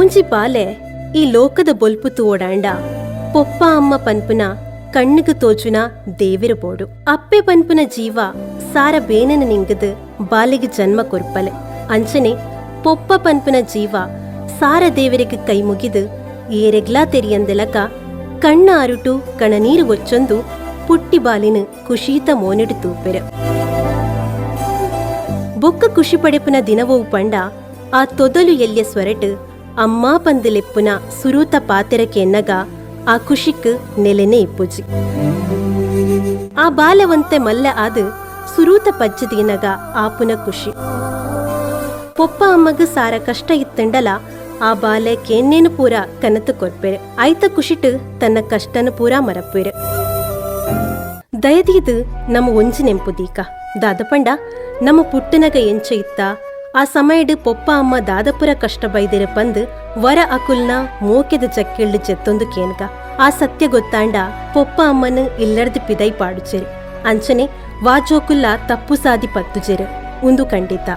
ಒಂಜಿ ಬಾಲೆ ಈ ಲೋಕದ ಬೊಲ್ಪು ತೂವೊಡಾಂಡ ಪೊಪ್ಪ ಅಮ್ಮ ಪನ್ಪುನ ಕಣ್ಣ್ಗ್ ತೋಜುನ ದೇವೆರ್ ಬೋಡು. ಅಪ್ಪೆ ಪನ್ಪುನ ಜೀವ ಸಾರ ಬೇನೆನ್ ನಿಂಗ್ದ್ ಬಾಲೆಗ್ ಜನ್ಮ ಕೊರ್ಪಲ್. ಅಂಚನೆ ಪೊಪ್ಪ ಪನ್ಪುನ ಜೀವ ಸಾರ ದೇವೆರೆಗ್ ಕೈ ಮುಗಿದ್ ಏರೆಗ್ಲಾ ತೆರಿಯಂದಿಲಕ ಕಣ್ಣ ಅರುಟು ಕಣನೀರ್ ಒಚ್ಚೊಂದು ಪುಟ್ಟಿ ಬಾಲೆನ್ ಖುಷೀತ ಮೋನೆಡ್ ತೂಪೆರ್. ಬೊಕ್ಕ ಖುಷಿ ಪಡೆಪುನ ದಿನವೊವು ಪಂಡ ಆ ತೊದಲು ಎಲ್ಯ ಸ್ವರಟ್ ಅಮ್ಮಾ ಪಂದ್ ಲೆಪ್ಪುನ ಸುರೂತ ಪಾತೆರ ಕೇನ್ನಗ ಆ ಖುಷಿಕ್ ನೆಲೆನೇ ಇಪ್ಪುಜಿ. ಆ ಬಾಲೆ ಒಂತೆ ಮಲ್ಲೆ ಆದ್ ಸುರೂತ ಪಜ್ಜೆ ದೀನಗ ಆಪುನ ಖುಷಿ. ಪೊಪ್ಪ ಅಮ್ಮಗ್ ಸಾರ ಕಷ್ಟ ಇತ್ತ್ಂಡಲ ಆ ಬಾಲೆ ಕೇನ್ನೇನ್ ಪೂರ ಕನತ್ ಕೊರ್ಪೆರ್. ಐತ ಖುಷಿಟ್ ತನ್ನ ಕಷ್ಟನ್ ಪೂರಾ ಮರಪುವೆರ್. ದಯದೀದ್ ನಮ ಒಂಜಿ ನೆಂಪು ದೀಕ. ದಾದ ಪಂಡ ನಮ ಪುಟ್ಟುನಗ ಎಂಚ ಇತ್ತ, ಆ ಸಮಯಡ್ ಪೊಪ್ಪ ಅಮ್ಮ ದಾದ ಪೂರ ಕಷ್ಟ ಬೈದೆರ್ ಪಂದ್ ವರ ಅಕುಲ್ನ ಮೋಕೆದ ಜಕ್ಕೆಲ್ಡ್ ಜೆತ್ತೊಂದು ಕೇನ್ಗ. ಆ ಸತ್ಯ ಗೊತ್ತಾಂಡ ಪೊಪ್ಪ ಅಮ್ಮನ್ ಇಲ್ಲರ್ದ್ ಪಿದೈ ಪಾಡುಜೆರ್. ಅಂಚನೆ ವಾ ಜೋಕುಲ್ಲ ತಪ್ಪು ಸಾದಿ ಪತ್ತುಜೆರ್. ಉಂದು ಖಂಡಿತ.